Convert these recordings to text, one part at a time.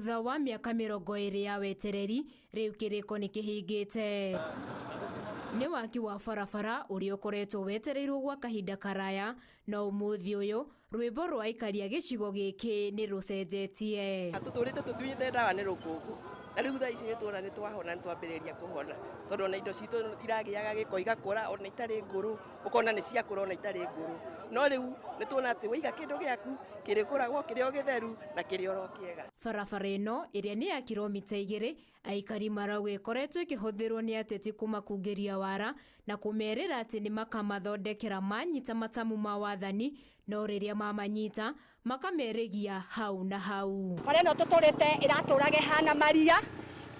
Thutha wa mĩaka 20 ya wetereri, rĩu kĩrĩko nĩ kĩhingĩte. Nĩ waki wa barabara ũrĩa ũkoretwo wetereirwo gwa kahinda karaya, no ũmũthĩ ũyũ rwĩmbo rwa aikari a gĩcigo gĩkĩ nĩ rũcenjetie. Tũtũrĩte tũtuĩte ndawa nĩ rũkũngũ na rĩu thaa ici nĩ tuona nĩ twahona, nĩ twambĩrĩria kũhona tondũ ona indo citũ iragĩaga gĩko igakũra ona itarĩ ngũrũ, ũkona nĩ ciakũra ona itarĩ ngũrũ. No rĩu nĩ tuona atĩ waiga kĩndũ gĩaku kĩrĩkũragwo kĩrĩ o gĩtheru na kĩrĩ oro kĩega. Barabara ĩno ĩrĩa nĩ ya kiromita 2, aikari marauga ĩkoretwo ĩkĩhũthĩrwo nĩ ateti kũmakungĩria wara na kũmerĩra atĩ nĩ makamathondekera manyita matamu ma wathani, no rĩrĩa mamanyita makamerĩgia hau na hau. Bara ĩno tũtũrĩte ĩratũraga ĩhana maria,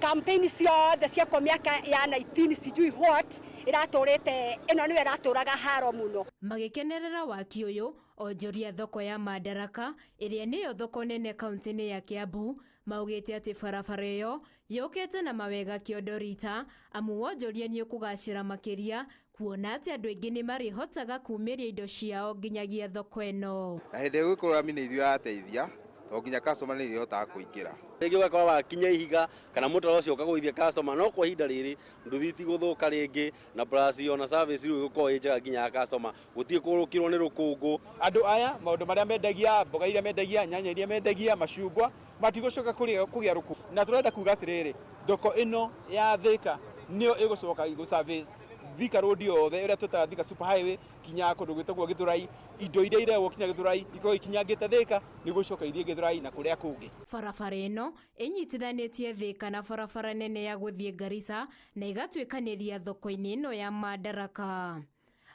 campaign ciothe ciekwo mĩaka ya 19 sijui what, ĩratũrĩte ĩno nĩyo ĩratũraga haro mũno. Magĩkenerera waki ũyũ, onjoria thoko ya Madaraka ĩrĩa nĩyo thoko nene kaunti-inĩ ya Kiambu maugĩte atĩ barabara ĩyo yũkĩte na mawega kĩondo rita, amu wonjoria nĩ ũkũgacĩra makĩria kuona atĩ andũ aingĩ nĩ marĩhotaga kumĩria indo ciao nginyagia thoko ĩno. Na hĩndĩ ĩrĩa gũgĩkorwo rami nĩ ithuĩ ĩrateithia tondũ nginya customer nĩ irĩhotaga kũingĩra. Rĩngĩ ũgakora wakinya ihiga kana mũtaro ũcio ũkagũithia customer, no kwa ihinda rĩrĩ nduthi itigũthũka rĩngĩ na plus ona service rĩu ĩgũkorwo ĩ njega nginya ya customer, gũtirĩ kũrũkirwo nĩ rũkũngũ. Andũ aya maũndũ marĩa mendagia, mboga iria mendagia, nyanya iria mendagia, macungwa, matigũcoka kũgĩa rũkũngũ. Na tũrenda kuga atĩrĩrĩ, thoko ĩno ya Thika nĩyo ĩgũcoka gũ service Thika Road yothe ĩrĩa twĩtaga Thika Super Highway kinya kũndũ gwĩtagwo Gĩthũrai. Indo iria irehwo kinya Gĩthũrai ikorwo ikinyangĩte Thika nĩguo icoke ithiĩ Gĩthũrai na kũrĩa kũngĩ. Barabara ĩno ĩnyitithanĩtie Thika na barabara nene ya gũthiĩ Garissa na ĩgatuĩkanĩria thoko-inĩ ĩno ya Madaraka.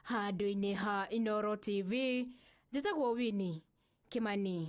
Handũ-inĩ ha Inooro TV, njĩtagwo Winnie Kimani.